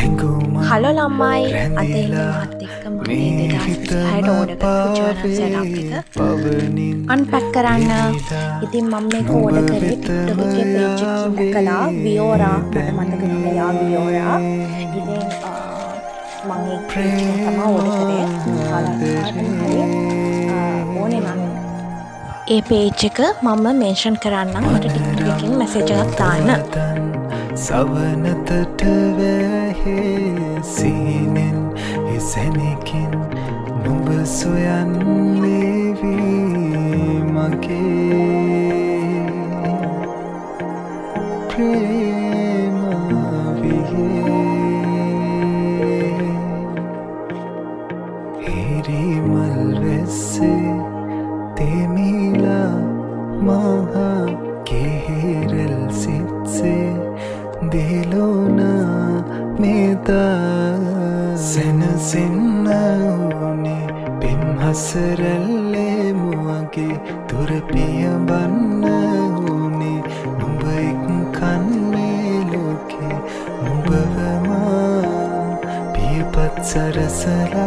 Hello ළමයි, අද ඉන්නේ මාත් එක්ක මගේ 2026ට ඕඩර් කරපු ජර්නල් සෙටප් එක අන්පැක් කරන්න. ඉතින් මම මේක ඕඩර් කරේ TikTok එකේ පේජ් එකකින් දැකලා. වියෝරා, මට මතක නම යා වියෝරා. ඉතින් මං ඒ පේජ් එකෙන් තමයි ඕඩර් කරේ. ඔයාලට කාටම හරි ඕනේ නම් ඒ පේජ් එක මම මෙන්ෂන් කරන්නම්. මට TikTok එකෙන් මැසේජ් එකක් දාන්න. සවනතට වැහේ සිහිනෙන් එසැනකින් නුඹ සොයන්නේ වී මගේ ප්‍රේමාවියේ හිරිමල් වැස්සේ තෙමිලා මහා කෙහෙරල් සිත්සේ දිලෝනා මෙදා සැනසෙන්න ඕනේ පෙම් හසරැල්ලේ මුවගේ තුර පියඹන්න ඕනේ නුඹ එක්කන් මේ ලෝකේ නුඹවම පියපත් සරසලා.